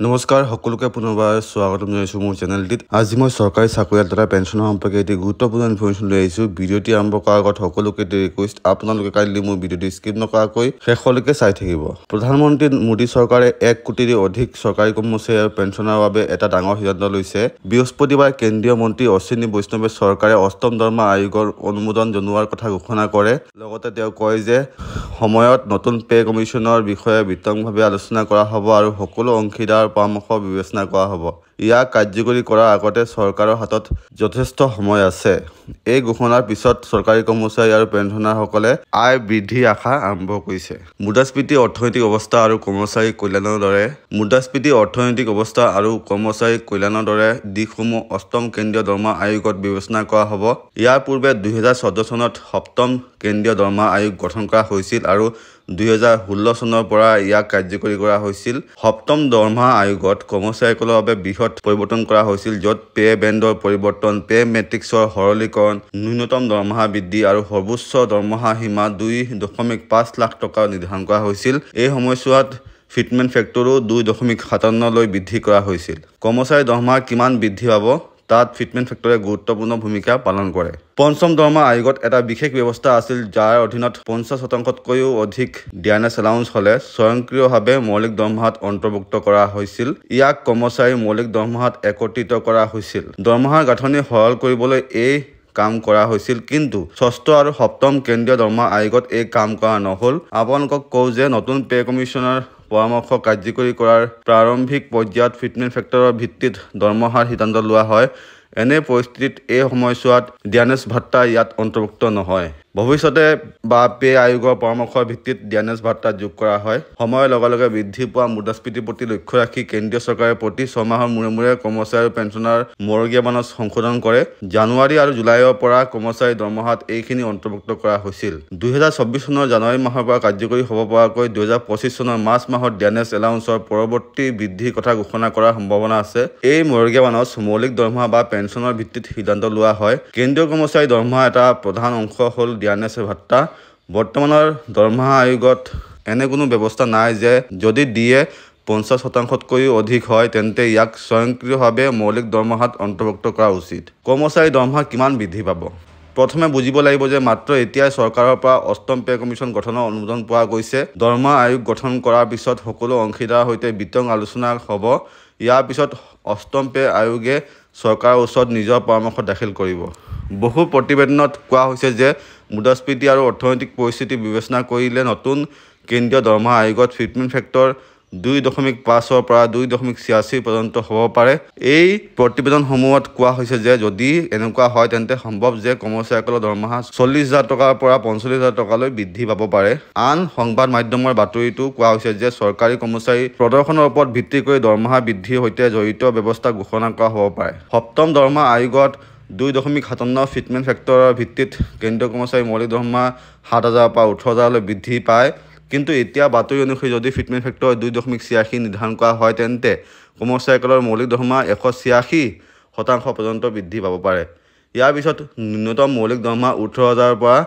নমস্কাৰ সকলোকে পুনৰবাৰ স্বাগতম জনাইছোঁ মোৰ চেনেলটিত। আজি মই চৰকাৰী চাকৰিয়াল তথা পেঞ্চনৰ সম্পৰ্কে এটি গুৰুত্বপূৰ্ণ ইনফৰমেশ্যন লৈ আহিছোঁ। ভিডিঅ'টি আৰম্ভ কৰাৰ আগত সকলোকে এটি ৰিকুৱেষ্ট, আপোনালোকে কাইলৈ মোৰ ভিডিঅ'টি স্কিপ নকৰাকৈ শেষলৈকে চাই থাকিব। প্ৰধানমন্ত্ৰী মোদী চৰকাৰে 1 কোটিৰো অধিক চৰকাৰী কৰ্মচাৰী আৰু পেঞ্চনাৰৰ বাবে এটা ডাঙৰ সিদ্ধান্ত লৈছে। বৃহস্পতিবাৰে কেন্দ্ৰীয় মন্ত্ৰী অশ্বিনী বৈষ্ণৱে চৰকাৰে অষ্টম দৰমহা আয়োগৰ অনুমোদন জনোৱাৰ কথা ঘোষণা কৰে। লগতে তেওঁ কয় যে সময়ত নতুন পে' কমিশ্যনৰ বিষয়ে বিতংভাৱে আলোচনা কৰা হ'ব আৰু সকলো অংশীদাৰৰ পৰামৰ্শ বিবেচনা কৰা হ'ব। ইয়াক কাৰ্যকৰী কৰাৰ আগতে চৰকাৰৰ হাতত যথেষ্ট সময় আছে। এই ঘোষণাৰ পিছত চৰকাৰী কৰ্মচাৰী আৰু পেঞ্চনাৰসকলে আয় বৃদ্ধিৰ আশা আৰম্ভ কৰিছে। মুদ্ৰাস্ফীতি, অৰ্থনৈতিক অৱস্থা আৰু কৰ্মচাৰী কল্যাণৰ দৰে মুদ্ৰাস্ফীতি, অৰ্থনৈতিক অৱস্থা আৰু কৰ্মচাৰী কল্যাণৰ দৰে দিশসমূহ অষ্টম কেন্দ্ৰীয় দৰমহা আয়োগত বিবেচনা কৰা হ'ব। ইয়াৰ পূৰ্বে 2014 চনত সপ্তম কেন্দ্ৰীয় দৰমহা আয়োগ গঠন কৰা হৈছিল আৰু 2016 চনৰ পৰা ইয়াক কাৰ্যকৰী কৰা হৈছিল। সপ্তম দৰমহা আয়োগত কৰ্মচাৰীসকলৰ বাবে বৃহৎ পৰিৱৰ্তন কৰা হৈছিল, য'ত পে' বেণ্ডৰ পৰিৱৰ্তন, পে' মেট্ৰিক্সৰ সৰলীকৰণ, ন্যূনতম দৰমহা বৃদ্ধি আৰু সৰ্বোচ্চ দৰমহা সীমা 2.5 লাখ টকা নিৰ্ধাৰণ কৰা হৈছিল। এই সময়ছোৱাত ফিটমেণ্ট ফেক্টৰো 2.57লৈ বৃদ্ধি কৰা হৈছিল। কৰ্মচাৰীৰ দৰমহা কিমান বৃদ্ধি পাব তাত ফিটমেণ্ট ফেক্টৰে গুৰুত্বপূৰ্ণ ভূমিকা পালন কৰে। পঞ্চম দৰমহা আয়োগত এটা বিশেষ ব্যৱস্থা আছিল, যাৰ অধীনত 50%তকৈও অধিক ডিয়াৰনেছ এলাউন্স হ'লে স্বয়ংক্ৰিয়ভাৱে মৌলিক দৰমহাত অন্তৰ্ভুক্ত কৰা হৈছিল। ইয়াক কৰ্মচাৰীৰ মৌলিক দৰমহাত একত্ৰিত কৰা হৈছিল। দৰমহাৰ গাঁথনি সৰল কৰিবলৈ এই কাম কৰা হৈছিল, কিন্তু ষষ্ঠ আৰু সপ্তম কেন্দ্ৰীয় দৰমহা আয়োগত এই কাম কৰা নহ'ল। আপোনালোকক কওঁ যে নতুন পে' কমিশ্যনৰ পৰামৰ্শ কাৰ্যকৰী কৰাৰ প্ৰাৰম্ভিক পৰ্যায়ত ফিটমেণ্ট ফেক্টৰৰ ভিত্তিত দৰমহাৰ সিদ্ধান্ত লোৱা হয়। এনে পৰিস্থিতিত এই সময়ছোৱাত ডিয়াৰনেছ ভাট্টা ইয়াত অন্তৰ্ভুক্ত নহয়। ভৱিষ্যতে বা পে' আয়োগৰ পৰামৰ্শৰ ভিত্তিত ডিয়াৰনেছ ভাট্টা যোগ কৰা হয়। সময়ৰ লগে লগে বৃদ্ধি পোৱা মুদ্ৰাস্ফীতিৰ প্ৰতি লক্ষ্য ৰাখি কেন্দ্ৰীয় চৰকাৰে প্ৰতি ছমাহৰ মূৰে মূৰে কৰ্মচাৰী আৰু পেঞ্চনাৰ মৰগীয়া বানচ সংশোধন কৰে। জানুৱাৰী আৰু জুলাইৰ পৰা কৰ্মচাৰীৰ দৰমহাত এইখিনি অন্তৰ্ভুক্ত কৰা হৈছিল। 2024 চনৰ জানুৱাৰী মাহৰ পৰা কাৰ্যকৰী হ'ব পৰাকৈ 2025 চনৰ মাৰ্চ মাহত ডিয়াৰনেছ এলাউন্সৰ পৰৱৰ্তী বৃদ্ধিৰ কথা ঘোষণা কৰাৰ সম্ভাৱনা আছে। এই মৰগীয়া বানচ মৌলিক দৰমহা বা পেঞ্চনৰ ভিত্তিত সিদ্ধান্ত লোৱা হয়। কেন্দ্ৰীয় কৰ্মচাৰীৰ দৰমহা এটা প্ৰধান অংশ হ'ল ডিয়াৰনেছ ভাট্টা। বৰ্তমানৰ দৰমহা আয়োগত এনে কোনো ব্যৱস্থা নাই যে যদি ডিএ 50%তকৈও অধিক হয় তেন্তে ইয়াক স্বয়ংক্ৰিয়ভাৱে মৌলিক দৰমহাত অন্তৰ্ভুক্ত কৰা উচিত। কৰ্মচাৰীৰ দৰমহা কিমান বৃদ্ধি পাব? প্ৰথমে বুজিব লাগিব যে মাত্ৰ এতিয়াই চৰকাৰৰ পৰা অষ্টম পে' কমিশ্যন গঠনৰ অনুমোদন পোৱা গৈছে। দৰমহা আয়োগ গঠন কৰাৰ পিছত সকলো অংশীদাৰৰ সৈতে বিতং আলোচনা হ'ব। ইয়াৰ পিছত অষ্টম পে' আয়োগে চৰকাৰৰ ওচৰত নিজৰ পৰামৰ্শ দাখিল কৰিব। বহু প্ৰতিবেদনত কোৱা হৈছে যে মুদ্ৰাস্ফীতি আৰু অৰ্থনৈতিক পৰিস্থিতি বিবেচনা কৰিলে নতুন কেন্দ্ৰীয় দৰমহা আয়োগত ফিটমেণ্ট ফেক্টৰ 2.5ৰ পৰা 2.86 পৰ্যন্ত হ'ব পাৰে। এই প্ৰতিবেদনসমূহত কোৱা হৈছে যে যদি এনেকুৱা হয় তেন্তে সম্ভৱ যে কৰ্মচাৰীসকলৰ দৰমহা 40,000 টকাৰ পৰা 45,000 টকালৈ বৃদ্ধি পাব পাৰে। আন সংবাদ মাধ্যমৰ বাতৰিতো কোৱা হৈছে যে চৰকাৰী কৰ্মচাৰীৰ প্ৰদৰ্শনৰ ওপৰত ভিত্তি কৰি দৰমহা বৃদ্ধিৰ সৈতে জড়িত ব্যৱস্থা ঘোষণা কৰা হ'ব পাৰে। সপ্তম দৰমহা আয়োগত 2.57 ফিটমেণ্ট ফেক্টৰৰ ভিত্তিত কেন্দ্ৰীয় কৰ্মচাৰীৰ মৌলিক দৰমহা 7,000ৰ পৰা 18,000লৈ বৃদ্ধি পায়। কিন্তু এতিয়া বাতৰি অনুসৰি যদি ফিটমেণ্ট ফেক্টৰ 2.86 নিৰ্ধাৰণ কৰা হয় তেন্তে কৰ্মচাৰীসকলৰ মৌলিক দৰমহা 186% পৰ্যন্ত বৃদ্ধি পাব পাৰে। ইয়াৰ পিছত ন্যূনতম মৌলিক দৰমহা 18,000ৰ পৰা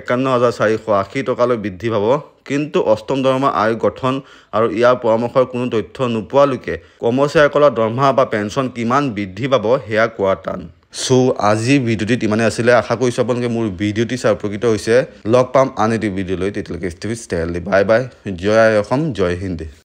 51,480 টকালৈ বৃদ্ধি পাব। কিন্তু অষ্টম দৰমহা আয়োগ গঠন আৰু ইয়াৰ পৰামৰ্শৰ কোনো তথ্য নোপোৱালৈকে কৰ্মচাৰীসকলৰ দৰমহা বা পেঞ্চন কিমান বৃদ্ধি পাব সেয়া কোৱা টান। চ' আজি ভিডিঅ'টিত ইমানেই আছিলে। আশা কৰিছোঁ আপোনালোকে মোৰ ভিডিঅ'টি চাই উপকৃত হৈছে। লগ পাম আন এটি ভিডিঅ'লৈ। তেতিয়ালৈকে বাই বাই। জয় আই অসম, জয় হিন্দ।